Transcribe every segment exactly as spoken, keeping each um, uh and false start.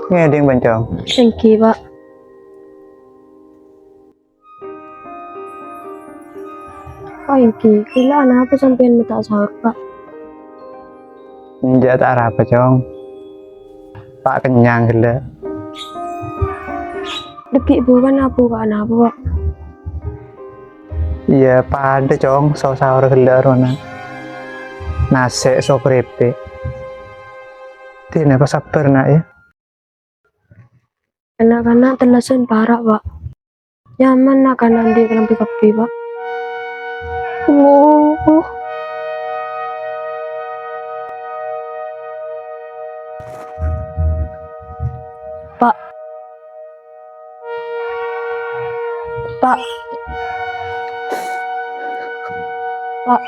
Ngèdhing, Bân, Cong. Èngghi, Pak. Oh, èngghi. Ghellâ' anapa sampèyan ma' ta' saor, Pak? Enjâ', ta' arapa, Cong. Pak kennyang ghellâ'. Dhâggi' buwâna abuka anapa, Pak? Iyâ, padâ, Cong, so saor ghellâ' rowa. Nasè' so kerèpè'. Dinah, pasabbhâr, Na', yâ. Na'-kana' tellasan para', Pak. Nyaman na'-kana' andi' kalambhi kabbhi, Pak. Oh. Pak. Pak. Pak.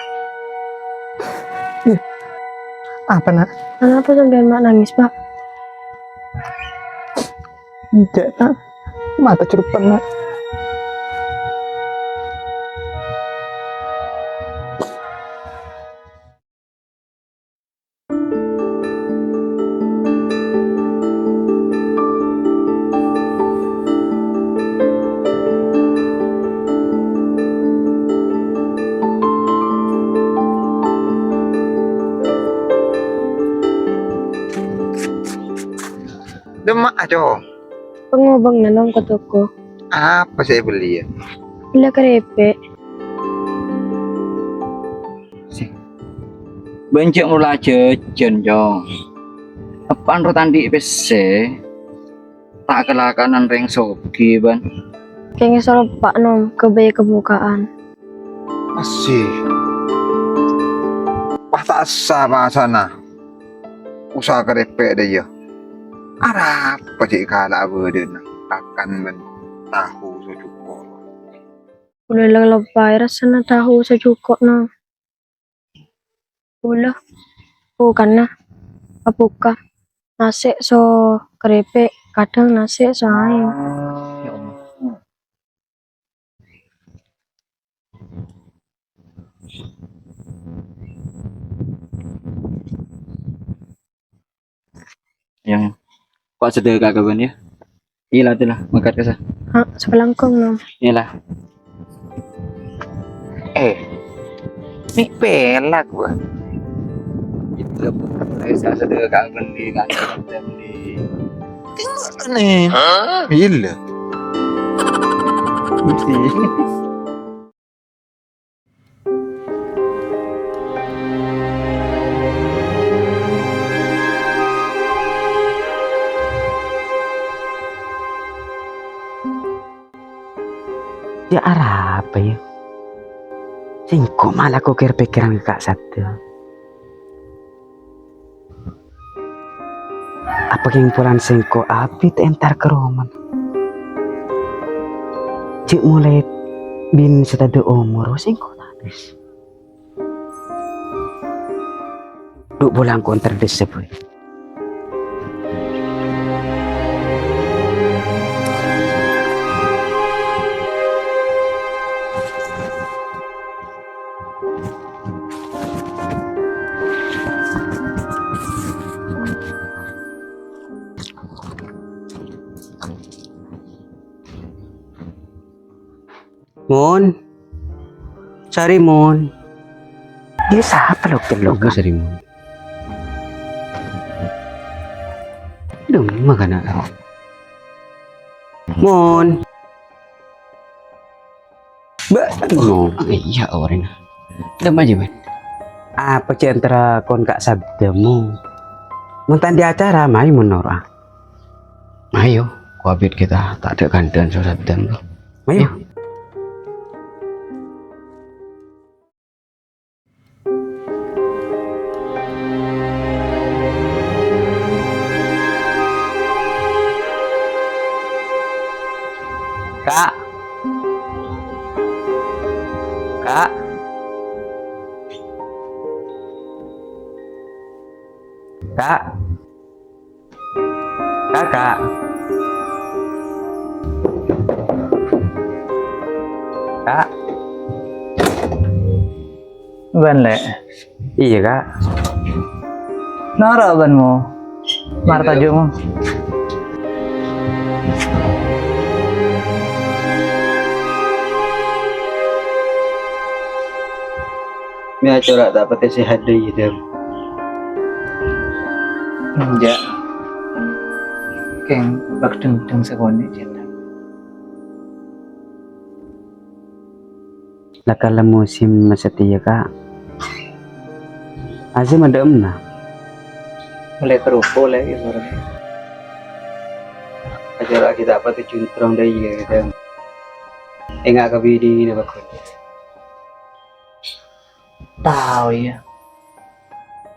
Apa, Na'? Anapa sampèyan ma' nangès, Pak? Enjâ', Na'. Mata jhuruppan, Na'. Dâmma'a, Cong? Pangobâng nèng ka toko. Apa sè èbelliyâ? Ella kerèpè'. Sè, bân jhâ' ngola jhâjhân, Cong. Eppa'en ro ta' andi' pèssè, ta' kalaka'an rèng soghi, bân. Kèngèng soro Pa' Nom ghâbây kabhuka'an. Asih. Wah, ta' essa pasana. Usaha kerèpè' dâ' iyâ. Arapa cè' kala' bâdâna kakan bân tahu so jhuko'. Kaulâ la loppaè rassana tahu so jhuko', Nom. Kaulâ bukanna abuka nasè' so kerèpè', kadhâng nasè' so aèng. Ya Allah. Yang Pak sedekah kawan ya. Iyâ la, iyâ la, mangkat ka sa. Ha, sakalangkong, Nom. Iyâ la. Eh, mi' pèlak, wah. Itu apa? Saya sedekah kawan di kantor dan di. Tengok nih. Hah? Gila. Mesti. Yâ, arapa, yâ? Sèngko' ma' la kèr-pèkkèran ka Sabda. Apa kèng polana sèngko' abit entar ka romana? Jhâ' molaè binè sè tadâ' omor, sèngko' ta' dâs. Dhu' polana engko' entar dâssa, Boy. Mon. Sari, Mon. Iyâ, sapa lo' kello'? Apa, Sari, Mon? Dâ' emma kana'. Mon. Bâ', Mon. Iyâ, orèng. Dâ' emma jiyâ, Mon? Apa cè' entara kon ka Sabda, Mon? Mon ta' andi' acara, mayu mon noro'a. Mayu, ko' abit kita ta' dâ' kandhâ'ân so Sabda, Mon. Mayu. Iyâ. Ka'. Ka'. Ka'. Kaka'. Ka'. Bân, Lè'? Iyâ, Ka'. Noro' bân, Mo. Mar toju', Mo. Mè' acora' ta' patè sehat dâ' iyâ, Dam? Enjâ'. Kèng bâk dhengdheng sakonè', Dam. La kala musim masatèya, Ka'. Ajâm adâ'emma. Molaè karopo' lè, iyâ, bâreng. Acora' ghi' ta' patè juntrong dâ' iyâ, Dam. Enga' ka binèna bâkto. Tao, iyâ.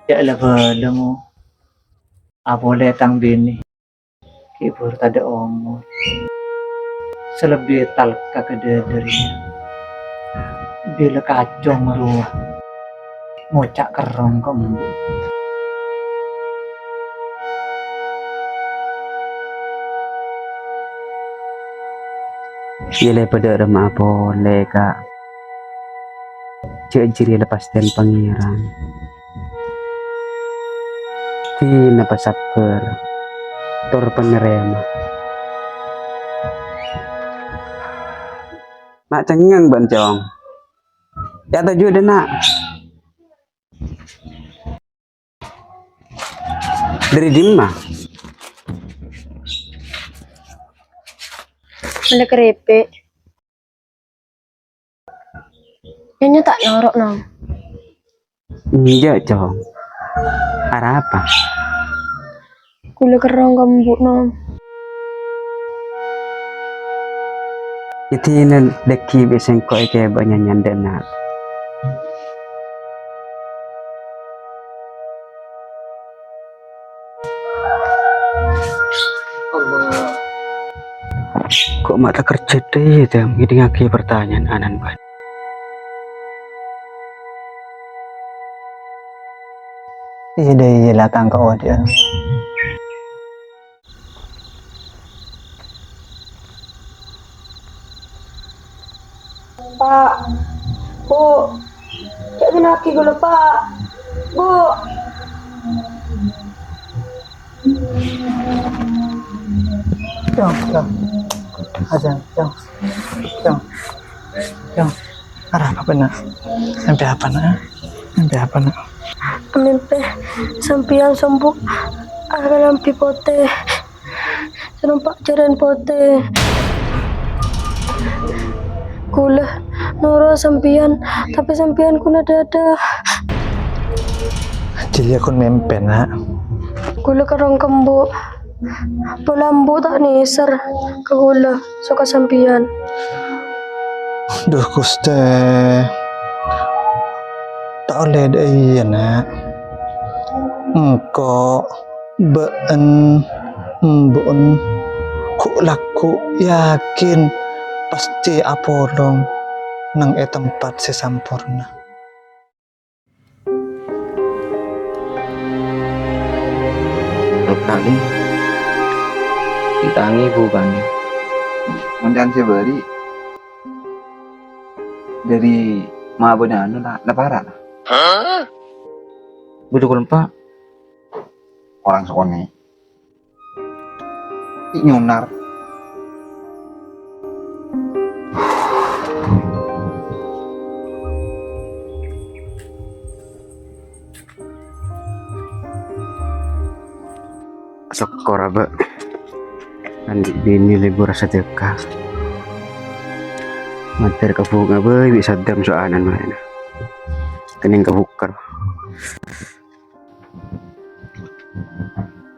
Jâ' la bâlâ, Mo. Apolè tang binè. Ghi' bhuru tadâ' omor. Salebbi talka ka dâdâ rèya. Bilâ kacong rowa. Ngoca' kerrong ka embu'. Iyâ, lè, padâ' remma'a polè, Ka'. Jâ' jârèya la pastèyan Pangèran. Dinah pasabbhâr, tor panarèma. Ma' cengngeng bâ'na, Cong. Yâ, toju' dâ', Na'. Dâri dimma? Molaè kerèpè'. Nyonya ta' noro', Nom. Enjâ', Cong. Arapa? Ghulâ kerrong ka embu', Nom. Èdinah dâggi' bi' sèngko' èkèbâ nyanyan dâ' enna'. Ko' ma' takerjhât, yâ, Dam, ngèdingngaghi partanya'an anan bâ'na. Iyâ, dâ' iyâ la tang ka odi'ân. Pa', Bu', jhâ' ngennengngaghi ghulâ, Pa'. Bu'. Cong, Cong. Ajâng, Cong. Cong. Cong. Arapa, Pa', Na'? Mèmpè apa, Na'? Mèmpè apa, Na'? Mèmpè sampèyan sombu' akalambhi potè. Sarompa' jhârân potè. Ghulâ noro' sampèyan, tapè sampèyan ghun adâ-adâ. Jârèya ghun mèmpè, Na'. Ghulâ kerrong ka embu'. Polana embu' ta' nèser ka ghulâ, soka sampèyan. Duh, Ghustè. Ta' ollè dâ' iyâ, Na'. Engko' Bâ'en, embu'en, ghu'-lagghu' yakin pastè apolong neng è tempat sè samporna. Rukani, ditangè bukana. Mon can sè bâri' dâri ma' bâdâ anu, la, la para', la. Hah? Bâdâ kolompa'. Orèng sakonè'. Ghi' nyonar. Sokkor, Abâ'. Andi' binè lebur sadâka. Mandhâr kabhunga bhâi bi' Saddam soanan marèna. Kenning kabhukar.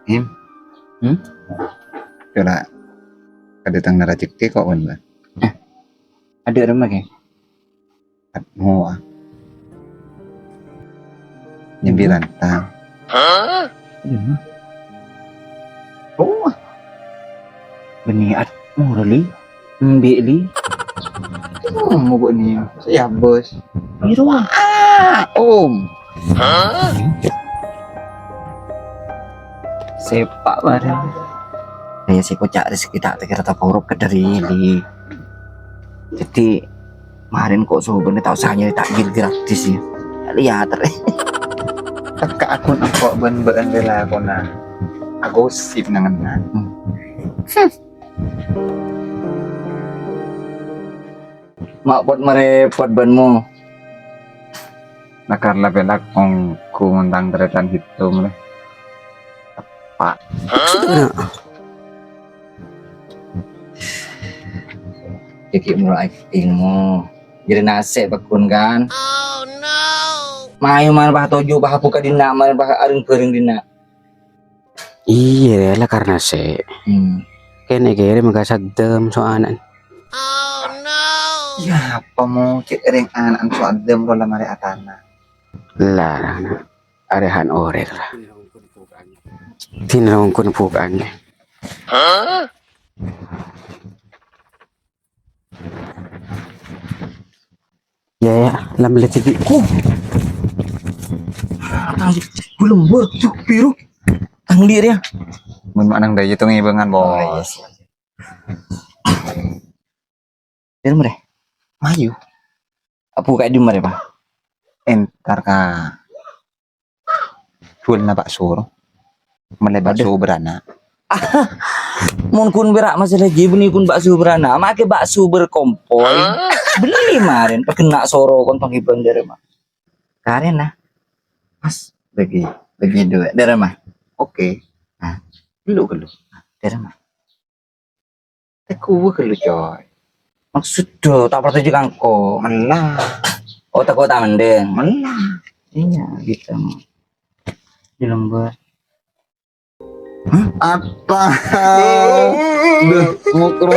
Im. Hmm? Coba kadâteng narajhekkè ko', Wan, Bang. Eh, adâ' remma, Kè? At-, moa. Nyambi lantang. Hah? Iya. Oh. Bânnè at-, moro, Li. Embi', Li. Hmm, ngopo ni? Siap, Bos. Piro? Ah, Om. Hah? Sepak bareng. Kaya sè koca' rezeki ta' kèra taporop ka dâri, Li. Jadi, marèn ko' sobhâna ta' osa nyarè takjil gratis, ya. Lihat, Rè. Tekka' aghun engko' bân bâ'ân lalakonna agosip nang enna'. Ma' pot-marèpot bân mo. Lakar la pèlak ongghu ngontang tarètan hitung lè. Teppa'. Iki mula acting mo. Jadi nasè' pagghun kan. Mayu man pas toju' pas buka dinna' man pas areng-bareng dinna'. Iyâ, la karna sè Hmm. kènè' kèrèm ka saddhâm so'ana. Ya, apa mau cè' rèng ana'na so'addhâm rola marè atana? La, arèhan orèng la. Dinna ongghu buka'an. Ya, ya, la mellè dhâggi'. Huh. Tang, belum, bro. Tuh, biru. Tang, lir, ya. Mun ma' nang dâjâ to ngèbângan, Bos. Dârâmma rè? Mayu. Apa kaè dârâmma rè, Pa'? Entar ka juwâlna bakso, ro. Mellè bakso bârâna. Mon kun bârâ' masalah jhi, bânnè kun bakso bârâna. Makkè bakso berkompol. Bellè marèn, paghenna' soro kon pangghibân dârâmma. Karèna. Mas, bagi, bagi dua. Dârâmma. Oke. Nah, ghâllu, ghâllu. Dârâmma. Tèkowa ghâllu, coy. Maksud do, ta' parcajâ ka engko'. Mella. Oh, tako' ta' mending. Mella. Iyâ, gitu. Di lembur. Hah? Apa? Duh, mokro.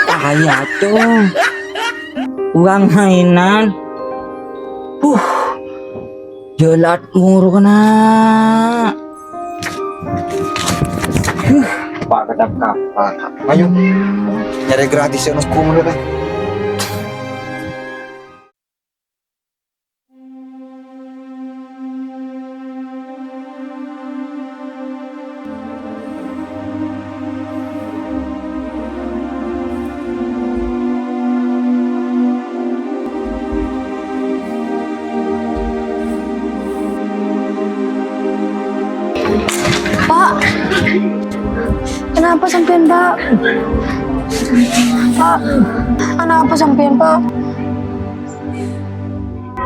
Bahaya, Cung. Uang mainan. Huh. Jelat muru kena. Huh. Pak kedap kapak. Ayo. Nyari gratis ya, nunggu mulu, kan. Pak, kenapa sampean, Pak? Pak, kenapa sampean, Pak?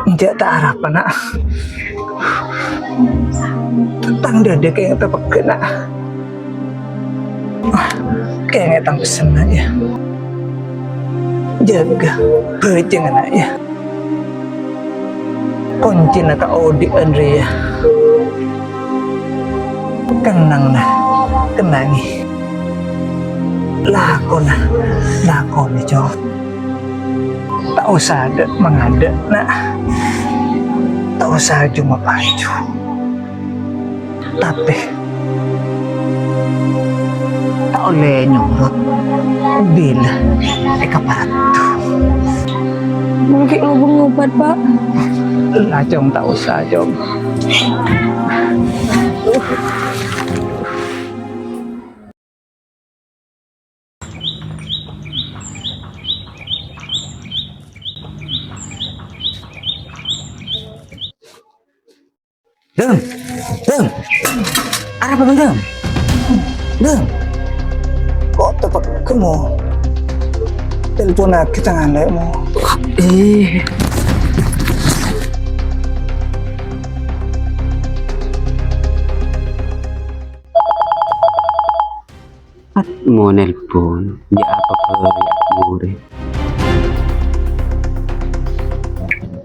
Enjâ' ta' arapa, Na'. Tang dâdâ kèngèng tapegghâ, Na'. Wah, kèngèng tang pessenna, yâ. Jâgâ bhâjângnga, Na', yâ. Koncèna kaodi'ân rèya. Kennang, Na', kennangè. Lakona, lakonè, Cong. Ta' osa dâ'-mangadâ', Na'. Ta' osa jhumâ paju. Tapè ta' ollè nyorot bilâ èkaparatto. Mangkè ngobâ-ngobât, Pak. La, Cong, ta' osa, Cong. Dam, Dam, arapa, Bang, Dam? Dam, kok tepek kemo? Telpon lagi tangan mo. Eh. At mo nelpon, ya apa kaya more?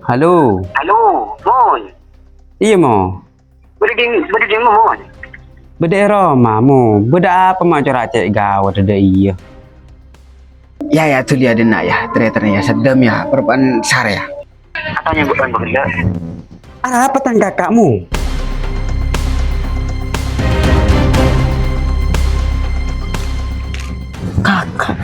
Halo. Halo, Mon. Iyâ, Mo. Bâdâ ding, bâdâ ding, Mon. Bâdâ è roma, Mo. Bâdâ apa ma' cora' cè' ghâbây dâ' iyâ? Ya, ya, dhuli ya, dina ya. Tere-tere ya, sedem ya, perban sare ya. Katanya bukan begitu. Arapa tang kaka'mu? Kaka'.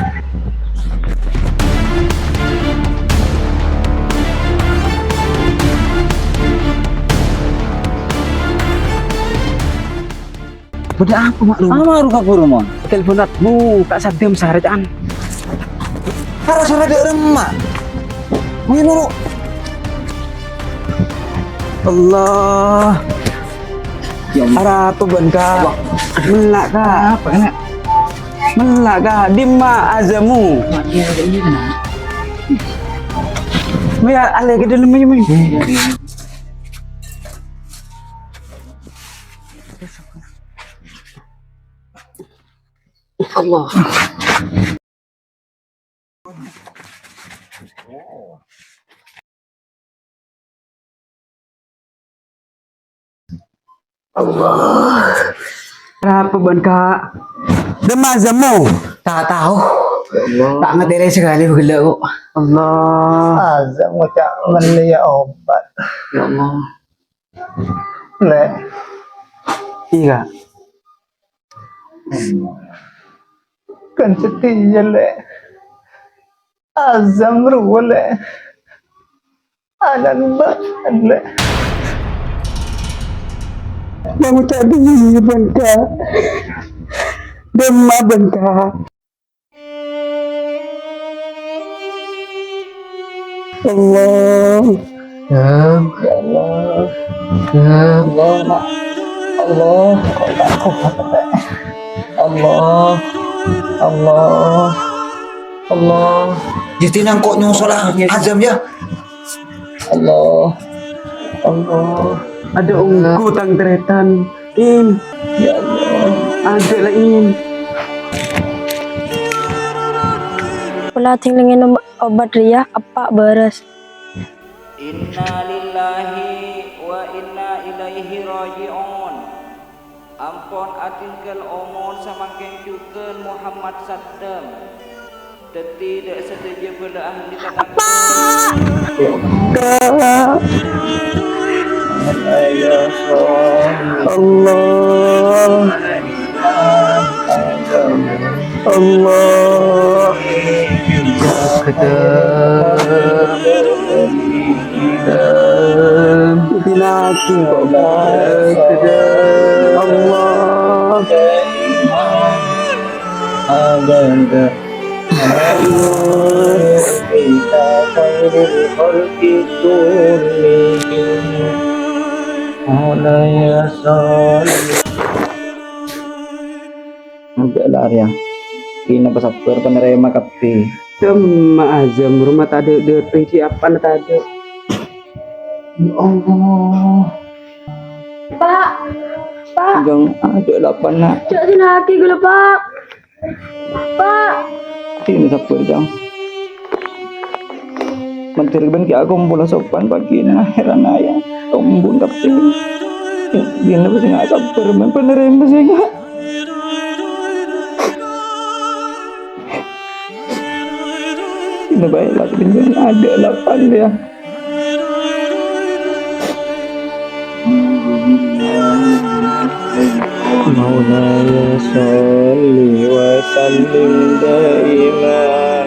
Bâdâ apa, Mak Rum? Apa Rum kaburu, Mon? Telpon atmu, ta' sadem sarètan. Ara sara dâ' remma. Mino, Ru. Allah. Ya Allah. Arapa bâ'na, Ka'? Allah. Mella', Ka'. Apa kèna? Mella', Ka'. Dimma Azamu? Wah, iyâ, iyâ, kèna. Mè' alè' ka dâlem, mè', mè'. Iyâ, iyâ. Allah. Allah. Arapa bâ'na, Ka'? Dimma Azamu? Ta' tao. Ya Allah. Ta' ngatèla sakalè ghellâ', kok. Allah. Azam ngoca' mellèya obat. Ya Allah. Lè'. Iyâ. Kan satèya, Lè'. Azam rowa, Lè'. Ana'na bâ'na, Lè'. Bâ'na ta' dhuli bâ'na, Ka'. Dimma bâ'na, Ka'? Allah. Ya Allah. Ya Allah, Mak. Allah. Allah. Allah. Allah. Yâ, tenang, kok nyosola Azam, yâ. Allah. Allah. Adâ' ongghu tang tarètan, In. Ya Allah. Adâ' la, In. Pola dingdingin om-, obat rèya eppa' bârâs. Innalillahi wa inna ilaihi raji'un. Ampon adinggal omor samangkèn jhughân Muhammad Saddam. Dhâddhi dâ' sadhâjâ bâlâ'ân dikatakan. Ka'. Allah. Allah. Dinaki. Allah. Enggak lah, Rya. Kèng pasabbhâr, panarèma kabbhi. Dimma Azam, roma tadâ' dâteng, cè' apana tadâ'. Ya Allah. Pa', Pa'. Jhâng, adâ' la apana? Cè' dinaki ghâllu, Pa'. Pa'. Kèng sabbhâr, Jhâng. Mandhâr bân kèya akompola sopan pagina, hèran ayah. Tombun kabbhi. Dina sè nga' sabbhâr, bân panarèma sè nga'. Dina bhâi, la kènjhâng adâ' la apana, yâ. Maulaya shalli wa sallim daiman